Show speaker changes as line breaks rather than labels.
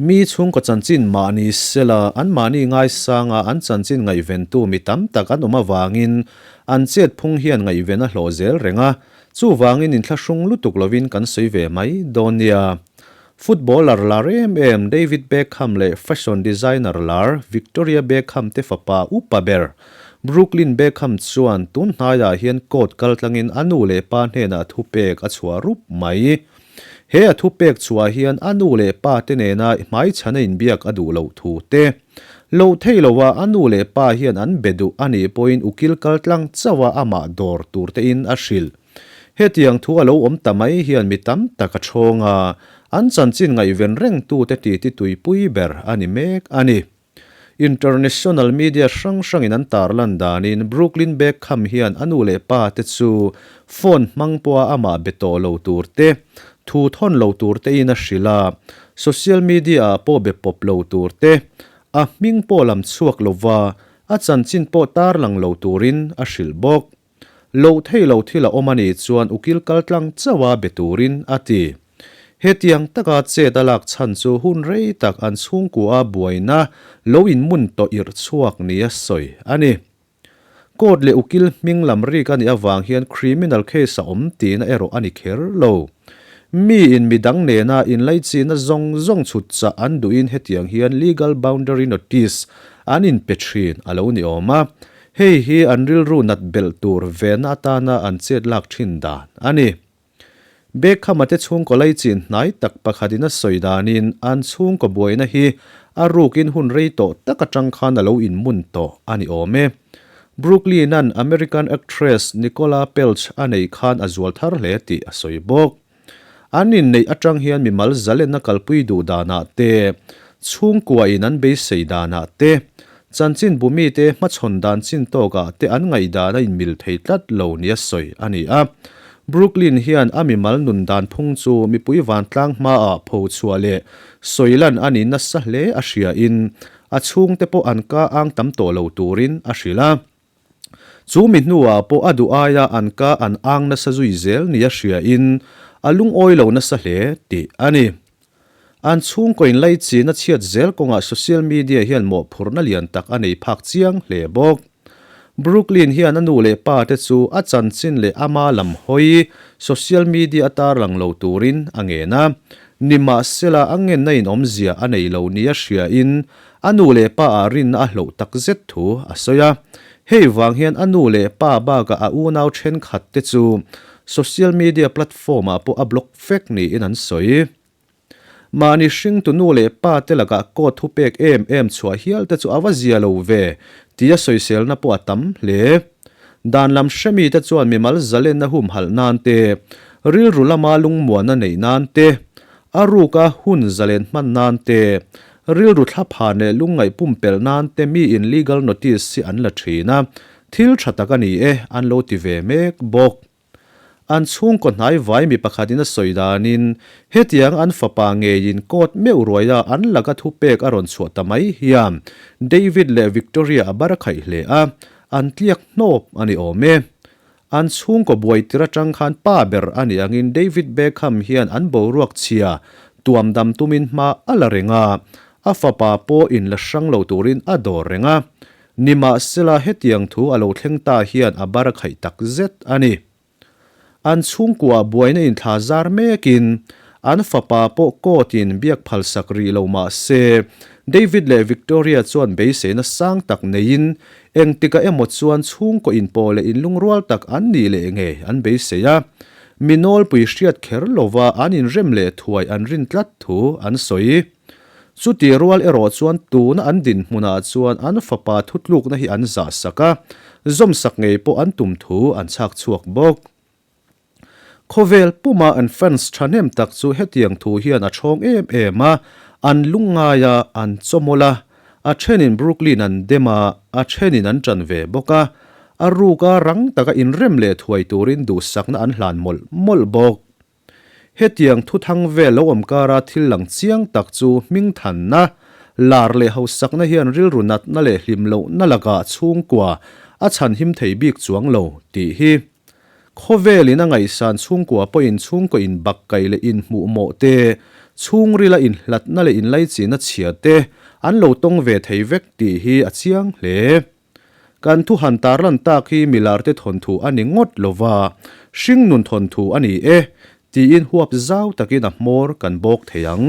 Mi chhungkaw chanchin mahni sela anmahni ngaisanga an chanchin ngaihventu mi tam tak an awm avangin an chet phung hian ngaihven a hlawh zel reng a, chuvangin inthlahrung lutuk lovin kan sawi ve mai dawn nia. Footballer lar em em David Beckham leh fashion designer lar Victoria Beckham te fapa upa ber Brooklyn Beckham chuan tun hnaiah hian court kaltlangin a nu leh pa hnenah thupek a chhuah rup mai. He a thupek chhuah hian a nu leh pa te nena hmaichhana inbiak a duh loh thu te, loh thei loha a nu leh pa hian an be duh a nih pawhin ukil kaltlang chauha amah dawr tur tein a hrilh. Hetiang thu a lo awm ta mai hian mi tam tak a thawng a, an chanchin ngaihven rengtute titi tuipui ber a ni mek a ni. International media hrang hrangin an tarlan danin Brooklyn Beckham hian a nu leh pa te chu phone hmang pawha amah be tawh lo tur te, thu thawn lo tur tein a hrilh a, social media ah pawh be pawp lo tur te, a hming pawh lam chhuak lova a chanchin pawh tarlang lo turin a hrilh bawk. Loh thei lo thil a awm a nih chuan ukil kal tlang chauh a be turin a ti. Hetiang taka chet a lak chhan chu hun rei tak an chhungkua a buaina lo inmun tawh irh chhuak nia sawi a ni. Court leh ukil hming lam rik a nih avang hian criminal case a awm tihna erawh a ni kher lo. Mi in midang nena inlaichihna zawng zawng chhut chah an duhin hetiang hian legal boundary notice an inpe thin a lo ni awm a. Hei hi an rilru nat belh tur vena atana an chet lak thin dan a ni. Beckham-a te chhungkaw laichin hnai tak pakhatin a sawi danin an chhungkaw buaina hi a rukin hun rei tawh tak atang khan a lo inmun tawh a ni awm e. Brooklyn-a'n American actress Nicola Peltz a neih khan a zual thar hle tih a sawi bawk. An inneih atang hian mimal zalenna kalpui duh danah te, chhungkuain an beisei danah te, chanchin bumite hmachhawn dan chin tawkah te an ngaihdan a inmil thei tlat lo nia sawi a ni a. Brooklyn hian a mimal nun dan phung chu mipui vantlang hmaah pho chhuah leh sawi lan a ni nasa hle a hriain a chhungte pawh an ka ang tam tawh lo turin a hrilh a. Chu mi hnuah pawh a duh aia an ka an ang nasa zui zel nia hriain a lungawi lo nasa hle tih a ni. An chhungkaw inlaichin a chhiat zel kawngah social media hian mawhphurhna lian tak a nei phak chiang hle bawk. Brooklyn hian a nu leh pa te chu a chanchin leh ama lam hawi social media a tarlang lo turin a ngen a. Nimahsela a ngenna in awmzia a nei lo nia hriain A nu leh pa ah rinna a hloh tak zet thu a sawi a. Hei vang hian a nu leh pa bakah a unau thenkhat te chu social media platform ah pawh a block vek niin an sawi. Mahni hringtu nu leh pa te lakah court thu pek em em chhuah hial te chu a va zia lo ve tia sawiselna pawh a tam hle. Dan lam hremi te chuan mimal zalenna humhalh nan te, rilru lama lungmuanna neih nan te, A ruka hun zalen hman nan te, rilru thla phan leh lungngaih pumpelh nan te miin legal notice hi an la thin a, thil tha tak a ni e an lo ti ve mek bawk. An chhungkaw hnai vai mi pakhatin a sawi danin hetiang an fapa ngeiin court meuh ruaia an laka thupek a rawn chhuah ta mai hian David leh Victoria a bar khaih hle a, an tliak hnawp a ni awm e. An chhungkaw buai tir atang khan pa ber a nih angin David Beckham hian an boruak chhia tuam dam tumin hma a la reng a, a fapa pawh in la hrang lo turin a dawr reng a. Nimahsela hetiang thu a lo thleng ta hian a bar a khaih tak zet a ni. An chhungkuaah buaina inthla zar mekin an fapa pawh court in biak phalsak rih lo mah se David leh Victoria chuan beiseina sang tak neiin Engtikah emaw chuan chhungkaw inpawh leh inlungrual tak an nih leh ngei an beisei a, mi nawlpui hriat kher lova an inrem leh thuai an rin tlat thu an sawi. Chuti rual erawh chuan tuna an dinhmunah chuan an fapa thutlukna hi an zahsak a, zawmsak ngei pawh an tum thu an chhak chhuak bawk. Khawvel puma an fans thahnem tak chu hetiang thu hian a chhawng em em a, an lungngai a, an chawmawlh a, a thenin Brooklyn an dem a, a thenin an tan ve bawk a, a ruka rang taka inrem leh thuai turin duhsakna an hlan mawlh mawlh bawk. Hetiang thuthang vel lo awm kara thil lang chiang tak chu hmingthanna, lar leh hausakna hian rilru natna leh hlim lohna lakah chhungkua a chhanhim thei bik chuang lo tih hi. Khawvelin a ngaihsan chhungkua pawhin chhungkaw inbak kaih leh inhmuh mawh te, Chhungrila inhlatna leh inlaichihna chhia te an lo tawng ve thei vek tih hi a chiang hle. Kan thu han tarlan tak hi milarte thawnthu a ni ngawt lova, hringnun thawnthu a ni e, tiin huap zau takin a hmawr kan bawk thei ang.